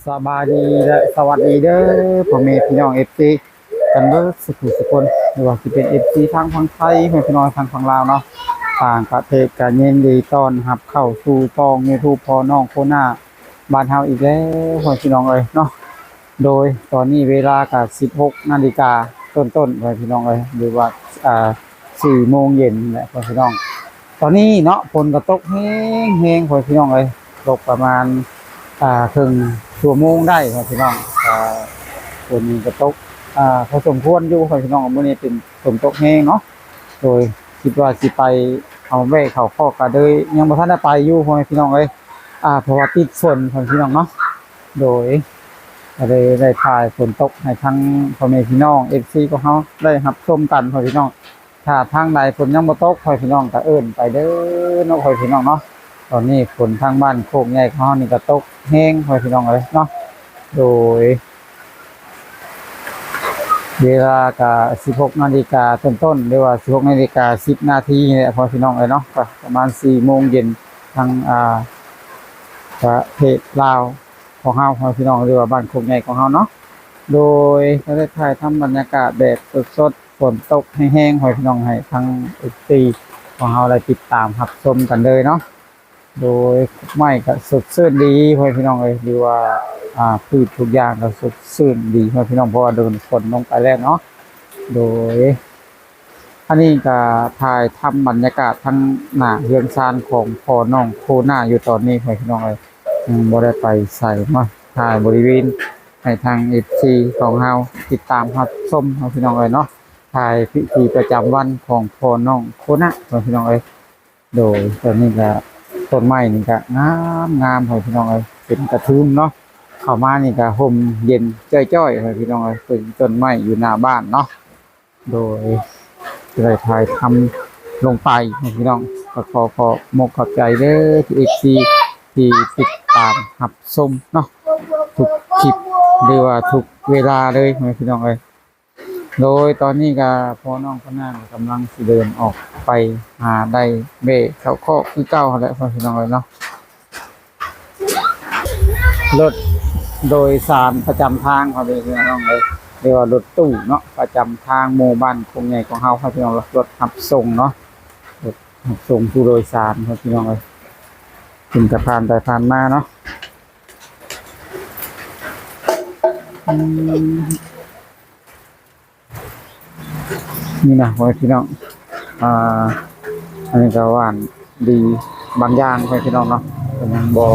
ສະບາຍດີ ແລະ ສະຫວັດດີເດີ ພໍ່ແມ່ພີ່ນ້ອງ ເອັຟຊີ ກັນເບິດສຸຂູສຸຄົນ ຫຼືວ່າຊິເປັນ ເອັຟຊີ ທາງຝັ່ງໄທ ພໍ່ແມ່ພີ່ນ້ອງທາງຝັ່ງລາວເນາະ ຕ່າງປະເທດ ກໍຍິນດີຕ້ອນຮັບເຂົ້າສູ່ຊ່ອງ YouTube ພໍ່ນ້ອງໂຄໜ້າ ບ້ານເຮົາອີກແລ້ວ ພໍ່ແມ່ພີ່ນ້ອງເອີຍເນາະ. ໂດຍຕອນນີ້ເວລາກໍສິບຫົກນາລິກາຕົ້ນໆ ພໍ່ແມ່ພີ່ນ້ອງເອີຍ ຫຼືວ່າ ອ່າ ສີ່ໂມງເຢັນແຫຼະ ພໍ່ແມ່ພີ່ນ້ອງ. ຕອນນີ້ເນາະ ຝົນກໍຕົກແຮງໆ ພໍ່ແມ່ພີ່ນ້ອງເອີຍ ຕົກປະມານ ອ່າ ເຄິ່ງຊົ່ວໂມງໄດ້ ພໍ່ແມ່ພີ່ນ້ອງ. ອ່າ ຝົນນີ້ກໍຕົກ ອ່າ ພໍສົມຄວນຢູ່ ພໍ່ແມ່ພີ່ນ້ອງ. ມື້ນີ້ເປັນຝົນຕົກແຮງເນາະ ໂດຍຄິດວ່າຊິໄປເອົາແບ້ເຂົ້າຄອກ ກໍເລີຍຍັງບໍ່ທັນໄດ້ໄປຢູ່ ພໍ່ແມ່ພີ່ນ້ອງເອີຍ. ອ່າ ເພາະວ່າຕິດຝົນ ພໍ່ແມ່ພີ່ນ້ອງເນາະ ໂດຍ ກໍເລີຍໄດ້ຖ່າຍຝົນຕົກໃຫ້ທັງພໍ່ແມ່ພີ່ນ້ອງ ເອັຟຊີ ຂອງເຮົາໄດ້ຮັບຊົມກັນ ພໍ່ແມ່ພີ່ນ້ອງ. ຖ້າທາງໃດຝົນຍັງບໍ່ຕົກ ພໍ່ແມ່ພີ່ນ້ອງກໍເອີ້ນໄປເດີເນາະ ພໍ່ແມ່ພີ່ນ້ອງເນາະ. ຕອນນີ້ຝົນທາງບ້ານໂຄກໃຫຍ່ຂອງເຮົານີ້ກໍຕົກແຮງ ພໍ່ແມ່ພີ່ນ້ອງເອີຍເນາະ ໂດຍ ເວລາກະສິບຫົກນາລິກາຕົ້ນໆ ຫຼືວ່າສິບຫົກນາລິກາສິບນາທີນີ້ແຫຼະ ພໍ່ແມ່ພີ່ນ້ອງເອີຍເນາະ. ກໍປະມານສີ່ໂມງເຢັນ ທາງ ອ່າ ປະເທດລາວຂອງເຮົາ ພໍ່ແມ່ພີ່ນ້ອງ ຫຼືວ່າບ້ານໂຄກໃຫຍ່ຂອງເຮົາເນາະ. ໂດຍ ກໍໄດ້ຖ່າຍທຳບັນຍາກາດແບບສົດໆ ຝົນຕົກແຮງໆ ພໍ່ແມ່ພີ່ນ້ອງ ໃຫ້ທາງ ເອັຟຊີ ຂອງເຮົາໄດ້ຕິດຕາມຮັບຊົມກັນເລີຍເນາະ. ໂດຍ ໄມ້ກໍສົດຊື່ນດີ ພໍ່ແມ່ພີ່ນ້ອງເອີຍ ຫຼືວ່າ ອ່າ ພືດທຸກຢ່າງກໍສົດຊື່ນດີ ພໍ່ແມ່ພີ່ນ້ອງ ເພາະວ່າໂດນຝົນລົງໄປແລ້ວເນາະ. ໂດຍ ອັນນີ້ກໍຖ່າຍທຳບັນຍາກາດທາງໜ້າເຮືອນຊານຂອງພໍ່ນ້ອງໂຄໜ້າຢູ່ຕອນນີ້ ພໍ່ແມ່ພີ່ນ້ອງເອີຍ. ຍັງບໍ່ໄດ້ໄປໃສ ມາຖ່າຍບໍລິເວນໃຫ້ທາງ ເອັຟຊີ ຂອງເຮົາຕິດຕາມຮັບຊົມ ພໍ່ແມ່ພີ່ນ້ອງເອີຍເນາະ. ຖ່າຍພິທີປະຈຳວັນຂອງພໍ່ນ້ອງໂຄນະ ພໍ່ແມ່ພີ່ນ້ອງເອີຍ. ໂດຍ ຕອນນີ້ກະ ຕົ້ນໄມ້ນີ້ກະງາມໆ ພໍ່ແມ່ພີ່ນ້ອງເອີຍ ເປັນກະທຶມເນາະ. ເຂົ້າມານີ້ກະຮົ່ມເຢັນຈ້ອຍໆ ພໍ່ແມ່ພີ່ນ້ອງເອີຍ ເປັນຕົ້ນໄມ້ຢູ່ໜ້າບ້ານເນາະ. ໂດຍ ໄດ້ຖ່າຍທຳລົງໄປ ພໍ່ແມ່ພີ່ນ້ອງ ກໍຂໍຂອບມົກຂອບໃຈເດີ ເອັຟຊີ ທີ່ຕິດຕາມຮັບຊົມເນາະ ທຸກຄລິບ ຫຼືວ່າທຸກເວລາເລີຍ ພໍ່ແມ່ພີ່ນ້ອງເອີຍ. ໂດຍຕອນນີ້ກໍພໍ່ນ້ອງຄົນນັ້ນກຳລັງຊິເດີນອອກໄປຫາໄດ້ເບ້ເຂົ້າຄອກຄືເກົ່າຫັ້ນແຫຼະ ພໍ່ແມ່ພີ່ນ້ອງເອີຍເນາະ. ລົດໂດຍສານປະຈຳທາງ ພໍ່ແມ່ພີ່ນ້ອງເອີຍ ເອີ້ນວ່າລົດຕູ້ເນາະ ປະຈຳທາງໝູ່ບ້ານໂຄກໃຫຍ່ຂອງເຮົາ ພໍ່ແມ່ພີ່ນ້ອງ ລົດຮັບສົ່ງເນາະ ລົດຮັບສົ່ງຜູ້ໂດຍສານ ພໍ່ແມ່ພີ່ນ້ອງເອີຍ ເພິ່ນກໍຜ່ານໄປຜ່ານມາເນາະ. ອືມ ນີ້ນະ ພໍ່ແມ່ພີ່ນ້ອງ ອ່າ ອັນນີ້ກໍຫວ່ານດີບາງຢ່າງ ພໍ່ແມ່ພີ່ນ້ອງເນາະ ເພິ່ນຍັງບໍ່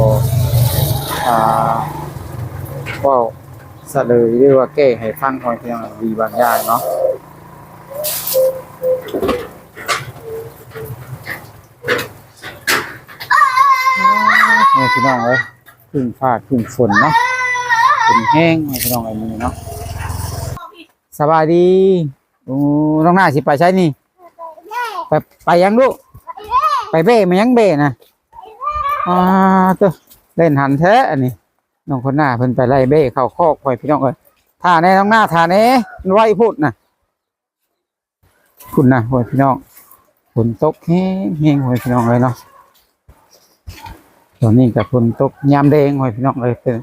ອ່າ ເວົ້າສະເຫຼີຍ ຫຼືວ່າແກ້ໃຫ້ຟັງ ພໍ່ແມ່ພີ່ນ້ອງ ດີບາງຢ່າງເນາະ ພໍ່ແມ່ພີ່ນ້ອງເອີຍ. ຄຶ້ມຟ້າຄຶ້ມຝົນເນາະ ຝົນແຮງ ພີ່ນ້ອງເອີຍ ມື້ນີ້ເນາະ. ສະບາຍດີ. ໂອ້ ນ້ອງໜ້າຊິໄປໃສນີ້? ໄປ ໄປຫຍັງລູກ? ໄປເບ້ ມາຫຍັງເບ້ນະ? ອ່າ ໂຕ ເຫຼັ້ນຫັນແທ້ອັນນີ້ ນ້ອງຄົນໜ້າເພິ່ນໄປໄລ່ເບ້ເຂົ້າຄອກ ພໍ່ແມ່ພີ່ນ້ອງເອີຍ. ຖ້າແດ່ນ້ອງໜ້າ ຖ້າແດ່ ມັນໄວໂພດນະ. ພຸ້ນນະ ໂອ້ຍ ພີ່ນ້ອງ ຝົນຕົກແຮງໆ ໂອ້ຍ ພີ່ນ້ອງເອີຍເນາະ. ຕອນນີ້ກໍຝົນຕົກຍາມແລງ ໂອ້ຍ ພີ່ນ້ອງເອີຍ ເປັນ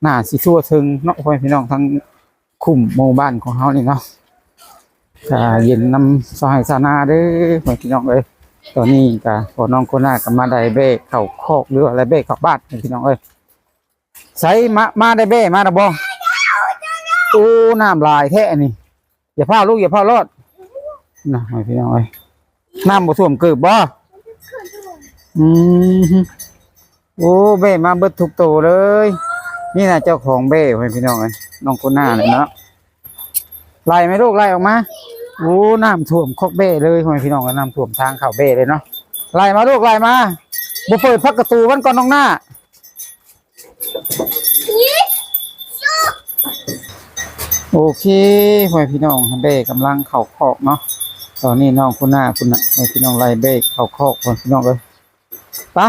ໜ້າຊິທົ່ວເຖິງເນາະ ໂອ້ຍ ພີ່ນ້ອງ ທັງຄຸ້ມໝູ່ບ້ານຂອງເຮົານີ້ເນາະ. ກໍເຢັນນຳຊາວໄຮ່ຊາວນາເດີ ໂອ້ຍ ພີ່ນ້ອງເອີຍ. ຕອນນີ້ກໍພໍ່ນ້ອງໂຄນາກໍມາໄລ່ເບ້ເຂົ້າຄອກ ຫຼືວ່າໄລ່ເບ້ເຂົ້າບ້ານ ໂອ້ຍ ພີ່ນ້ອງເອີຍ. ໃສ ມາ ມາໄດ້ເບ້ມາແລ້ວບໍ່? ໂອ້ ນ້ຳຫຼາຍແທ້ອັນນີ້. ຢ່າຟ້າວລູກ ຢ່າຟ້າວລອດນະ ພີ່ນ້ອງເອີຍ. ນ້ຳບໍ່ຖ້ວມເກີບບໍ່? ອືມ ໂອ້ ເບ້ມາເບິດທຸກໂຕເລີຍ. ນີ້ນະເຈົ້າຂອງເບ້ ພີ່ນ້ອງເອີຍ ນ້ອງໂຄນານີ້ເນາະ. ໄລ່ໄໝລູກ ໄລ່ອອກມາ. ໂອ້ ນ້ຳຖ້ວມຄອກເບ້ເລີຍ ພີ່ນ້ອງເອີຍ ນ້ຳຖ້ວມທາງເຂົ້າເບ້ເລີຍເນາະ. ໄລ່ມາລູກ ໄລ່ມາ. ບໍ່ເປີດພັກກະຕູມັນກ່ອນ ນ້ອງໜ້າ. ໂອເຄ ພໍ່ແມ່ພີ່ນ້ອງ ເບ້ກຳລັງເຂົ້າຄອກເນາະ. ຕອນນີ້ນ້ອງຄຸນນາ ພຸ້ນນະ ພໍ່ແມ່ພີ່ນ້ອງ ໄລ່ເບ້ເຂົ້າຄອກ ພໍ່ແມ່ພີ່ນ້ອງເອີຍ. ປະ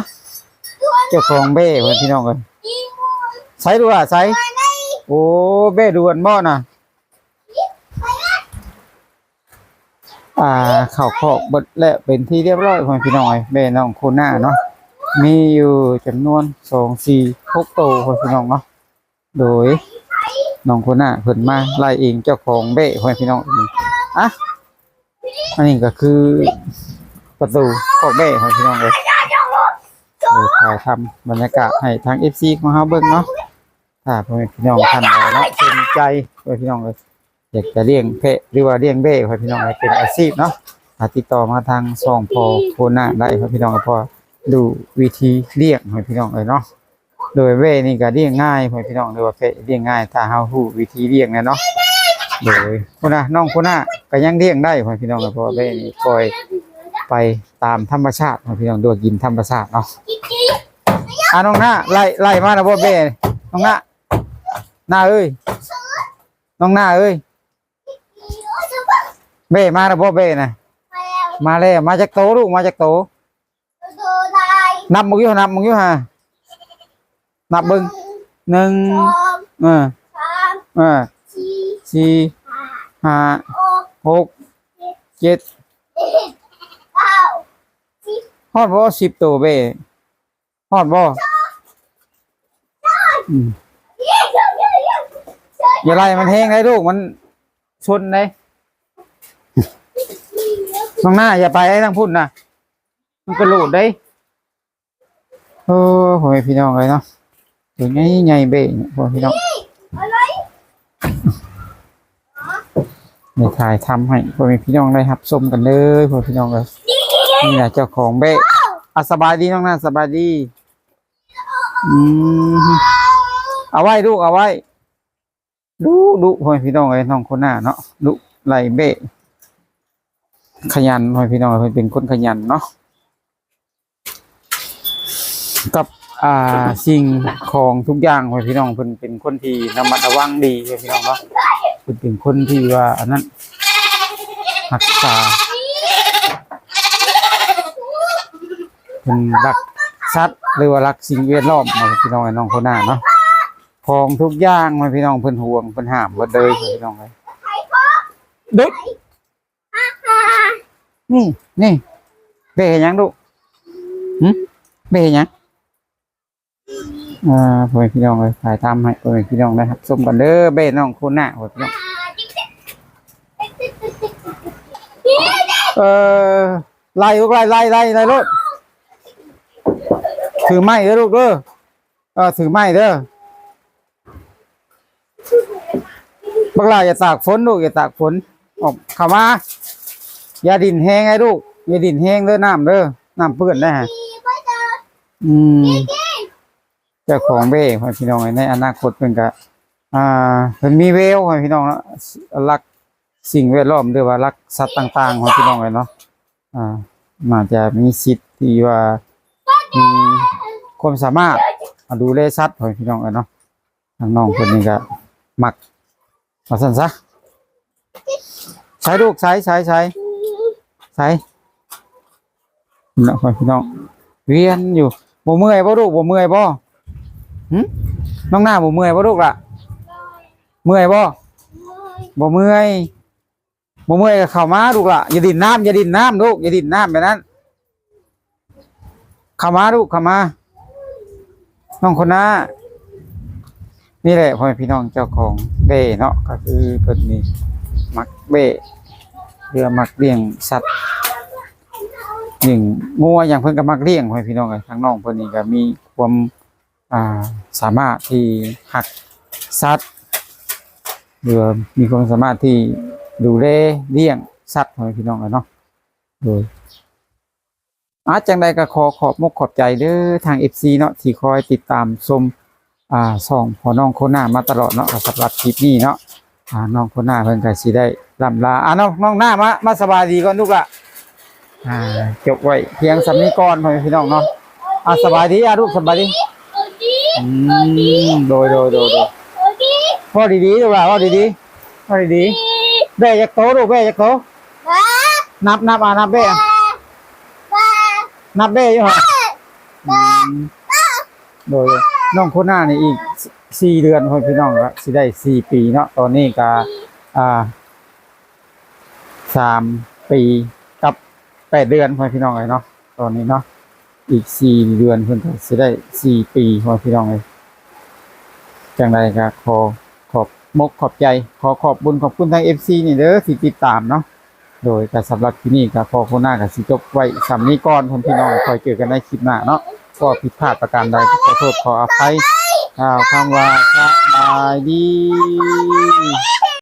ເຈົ້າຂອງເບ້ ພໍ່ແມ່ພີ່ນ້ອງເອີຍ. ໃສດູວ່າໃສ? ໂອ້ ເບ້ດ່ວນບໍ່ນະ? ອ່າ ເຂົ້າຄອກເບິດແລ້ວເປັນທີ່ຮຽບຮ້ອຍ ພໍ່ແມ່ພີ່ນ້ອງເອີຍ. ເບ້ນ້ອງໂຄນາເນາະ ມີຢູ່ຈຳນວນສອງ ສີ່ ຫົກໂຕ ພໍ່ແມ່ພີ່ນ້ອງເນາະ. ໂດຍນ້ອງໂຄນາເພິ່ນມາໄລ່ເອງ ເຈົ້າຂອງແບ້ ພໍ່ແມ່ພີ່ນ້ອງ. ອ່ະ ອັນນີ້ກໍຄືປະຕູຄອກແບ້ ພໍ່ແມ່ພີ່ນ້ອງເອີຍ. ໂດຍຖ່າຍທຳບັນຍາກາດໃຫ້ທາງເອັຟຊີຂອງເຮົາເບິ່ງເນາະ. ຖ້າພໍ່ແມ່ພີ່ນ້ອງທ່ານໃດເນາະ ສົນໃຈ ພໍ່ແມ່ພີ່ນ້ອງເອີຍ ຢາກຈະລ້ຽງແພະ ຫຼືວ່າລ້ຽງແບ້ ພໍ່ແມ່ພີ່ນ້ອງເອີຍ ເປັນອາຊີບເນາະ ອ່າ ຕິດຕໍ່ມາທາງຊ່ອງພໍ່ໂຄນາໄດ້ ພໍ່ແມ່ພີ່ນ້ອງ ເພາະວ່າຮູ້ວິທີລ້ຽງ ພໍ່ແມ່ພີ່ນ້ອງເອີຍເນາະ. ໂດຍແບ້ນີ້ກໍລ້ຽງງ່າຍ ພໍ່ແມ່ພີ່ນ້ອງ ຫຼືວ່າແພະລ້ຽງງ່າຍ ຖ້າເຮົາຮູ້ວິທີລ້ຽງແລ້ວເນາະ. ໂດຍພຸ້ນນະ ນ້ອງພຸ້ນນະ ກໍຍັງລ້ຽງໄດ້ ພໍ່ແມ່ພີ່ນ້ອງ ເພາະວ່າແບ້ນີ້ປ່ອຍໄປຕາມທຳມະຊາດ ພໍ່ແມ່ພີ່ນ້ອງ ຫຼືວ່າກິນທຳມະຊາດເນາະ. ອ່າ ນ້ອງໜ້າ ໄລ່ ໄລ່ມາແລ້ວບໍ່ແບ້? ນ້ອງໜ້າ ໜ້າເອີຍ ນ້ອງໜ້າເອີຍ ແບ້ມາແລ້ວບໍ່ແບ້ນະ? ມາແລ້ວ ມາແລ້ວ ມາຈັກໂຕລູກ ມາຈັກໂຕ? ນັບເບິ່ງຢູ່ ນັບເບິ່ງຢູ່ຫາ ນັບເບິ່ງ ໜຶ່ງ ສອງ ເອີ ສາມ ເອີ ສີ່ ຫ້າ ຫົກ ເຈັດ ແປດ ເກົ້າ ສິບ ຮອດບໍ່? ສິບໂຕແບ້ ຮອດບໍ່? ອືມ ຢ່າໄລ່ມັນແຮງໄດ໋ລູກ ມັນຊົນໄດ໋. ນ້ອງໜ້າ ຢ່າໄປທາງພຸ້ນນະ ມັນກະໂລດໄດ໋. ໂອ້ ພໍ່ແມ່ພີ່ນ້ອງເອີຍເນາະ ໂຕໃຫຍ່ໆເບ້ ພໍ່ແມ່ພີ່ນ້ອງ ໄດ້ຖ່າຍທຳໃຫ້ພໍ່ແມ່ພີ່ນ້ອງໄດ້ຮັບຊົມກັນເດີ ພໍ່ແມ່ພີ່ນ້ອງເອີຍ. ນີ້ລະເຈົ້າຂອງເບ້. ອ່ະ ສະບາຍດີນ້ອງນາ ສະບາຍດີ. ອືມ ເອົາໄວ້ລູກ ເອົາໄວ້. ດຸ ດຸ ພໍ່ແມ່ພີ່ນ້ອງເອີຍ ນ້ອງໂຄນາເນາະ ດຸໄລ່ເບ້ ຂະຫຍັນ ພໍ່ແມ່ພີ່ນ້ອງເອີຍ ເພິ່ນເປັນຄົນຂະຫຍັນເນາະ ກັບ ອ່າ ສິ່ງຂອງທຸກຢ່າງ ພໍ່ແມ່ພີ່ນ້ອງ ເພິ່ນເປັນຄົນທີ່ລະມັດລະວັງດີ ພໍ່ແມ່ພີ່ນ້ອງເນາະ ເພິ່ນເປັນຄົນທີ່ວ່າອັນນັ້ນ ຮັກສາ ເພິ່ນຮັກສັດ ຫຼືວ່າຮັກສິ່ງແວດລ້ອມ ພໍ່ແມ່ພີ່ນ້ອງເອີຍ ນ້ອງໂຄນາເນາະ. ຂອງທຸກຢ່າງ ພໍ່ແມ່ພີ່ນ້ອງ ເພິ່ນຫວງ ເພິ່ນຫ້າມເບິດເລີຍ ພໍ່ແມ່ພີ່ນ້ອງເອີຍ. ເດັກ ນີ້ ນີ້ ເບ້ເຮັດຫຍັງລູກ? ຫຶ? ເບ້ເຮັດຫຍັງ? ອ່າ ພໍ່ແມ່ພີ່ນ້ອງເອີຍ ຖ່າຍທຳໃຫ້ພໍ່ແມ່ພີ່ນ້ອງໄດ້ຮັບຊົມກັນເດີ ເບ້ນ້ອງໂຄນາ ພໍ່ແມ່ພີ່ນ້ອງ. ເອີ ໄລ່ລູກ ໄລ່ ໄລ່ ໄລ່ ໄລ່ໂລດ ຖືໄມ້ເດີລູກເດີ. ເອີ ຖືໄມ້ເດີ ບັກຫຼ້າ ຢ່າຕາກຝົນລູກ ຢ່າຕາກຝົນ ອອກ ເຂົ້າມາ ຢ່າດິ້ນແຮງໃດລູກ ຢ່າດິ້ນແຮງເດີ ນ້ຳເດີ ນ້ຳເປື້ອນໄດ໋ຫະ. ອືມ ເຈົ້າຂອງເບ້ ພໍ່ແມ່ພີ່ນ້ອງເອີຍ ໃນອະນາຄົດເພິ່ນກະ ອ່າ ເພິ່ນມີແວວ ພໍ່ແມ່ພີ່ນ້ອງເນາະ ລັກສິ່ງແວດລ້ອມ ຫຼືວ່າລັກສັດຕ່າງໆ ພໍ່ແມ່ພີ່ນ້ອງເອີຍເນາະ. ອ່າ ໜ້າຈະມີສິດທີ່ວ່າມີຄວາມສາມາດ ອ່າ ດູແລສັດ ພໍ່ແມ່ພີ່ນ້ອງເອີຍເນາະ. ທາງນ້ອງເພິ່ນນີ້ກະມັກ ວ່າຊັ້ນຊະ. ໃສລູກ ໃສ ໃສ ໃສ ໃສ ເນາະ ພໍ່ແມ່ພີ່ນ້ອງ ວຽນຢູ່. ບໍ່ເມື່ອຍບໍ່ລູກ ບໍ່ເມື່ອຍບໍ່? ຫຶ? ນ້ອງໜ້າບໍ່ເມື່ອຍບໍ່ລູກລະ? ເມື່ອຍບໍ່? ບໍ່ເມື່ອຍ. ບໍ່ເມື່ອຍກໍເຂົ້າມາລູກຫຼ້າ ຢ່າດິ້ນນ້ຳ ຢ່າດິ້ນນ້ຳລູກ ຢ່າດິ້ນນ້ຳແບບນັ້ນ ເຂົ້າມາລູກ ເຂົ້າມາ ນ້ອງຄົນໜ້າ. ນີ້ແຫຼະ ພໍ່ແມ່ພີ່ນ້ອງ ເຈົ້າຂອງເບ້ເນາະ ກໍຄືເພິ່ນນີ້ມັກເບ້ ເພື່ອມັກລ້ຽງສັດ ລ້ຽງງົວຫຍັງ ເພິ່ນກໍມັກລ້ຽງ ພໍ່ແມ່ພີ່ນ້ອງເອີຍ. ທາງນ້ອງເພິ່ນນີ້ກໍມີຄວາມ ອ່າ ສາມາດທີ່ຮັກສັດ ຫຼືວ່າມີຄວາມສາມາດທີ່ດູແລລ້ຽງສັດ ພໍ່ແມ່ພີ່ນ້ອງເອີຍເນາະ. ໂດຍ ອາ ຈັ່ງໃດກໍຂໍຂອບມົກຂອບໃຈເດີທາງເອັຟຊີເນາະ ທີ່ຄອຍຕິດຕາມຊົມ ອ່າ ຊ່ອງພໍ່ນ້ອງໂຄນາມາຕະຫຼອດເນາະ. ກໍສຳລັບຄລິບນີ້ເນາະ ອ່າ ນ້ອງໂຄນາເພິ່ນກໍຊິໄດ້ລ່ຳລາ ອ່າ ນ້ອງ ນ້ອງໜ້າ ມາ ມາສະບາຍດີກ່ອນລູກຫຼ້າ. ອ່າ ຈົບໄວ້ພຽງສ່ຳນີ້ກ່ອນ ພໍ່ແມ່ພີ່ນ້ອງເນາະ. ອ່າ ສະບາຍດີ ອ່າ ລູກ ສະບາຍດີ. ອືມ ໂດຍ ໂດຍ ໂດຍ ໂດຍ ເວົ້າດີໆ ລູກຫຼ້າ ເວົ້າດີໆ ເວົ້າດີໆ. ແບ້ຈັກໂຕລູກ ແບ້ຈັກໂຕ? ນັບ ນັບ ອ່າ ນັບແບ້ ນັບແບ້ຢູ່ຫະ? ອືມ ໂດຍ ນ້ອງໂຄນານີ້ອີກ ສ- ສີ່ເດືອນ ພໍ່ແມ່ພີ່ນ້ອງ ກໍຊິໄດ້ສີ່ປີເນາະ. ຕອນນີ້ກໍ ອ່າ ສາມປີກັບແປດເດືອນ ພໍ່ແມ່ພີ່ນ້ອງເອີຍເນາະ. ຕອນນີ້ເນາະ ອີກສີ່ເດືອນເພິ່ນກໍຊິໄດ້ສີ່ປີ ພໍ່ແມ່ພີ່ນ້ອງເອີຍ. ຈັ່ງໃດກໍຂໍຂອບມົກຂອບໃຈ ຂໍຂອບບຸນຂອບຄຸນທາງເອັຟຊີນີ້ເດີທີ່ຕິດຕາມເນາະ. ໂດຍ ກໍສຳລັບຄລິບນີ້ກໍພໍ່ໂຄນາກໍຊິຈົບໄວ້ສ່ຳນີ້ກ່ອນ ທ່ານພີ່ນ້ອງ ຄ່ອຍເຈີກັນໃນຄລິບໜ້າເນາະ. ກໍຜິດພາດປະການໃດກໍຂໍໂທດຂໍອະໄພ ກ່າວຄຳວ່າສະບາຍດີ.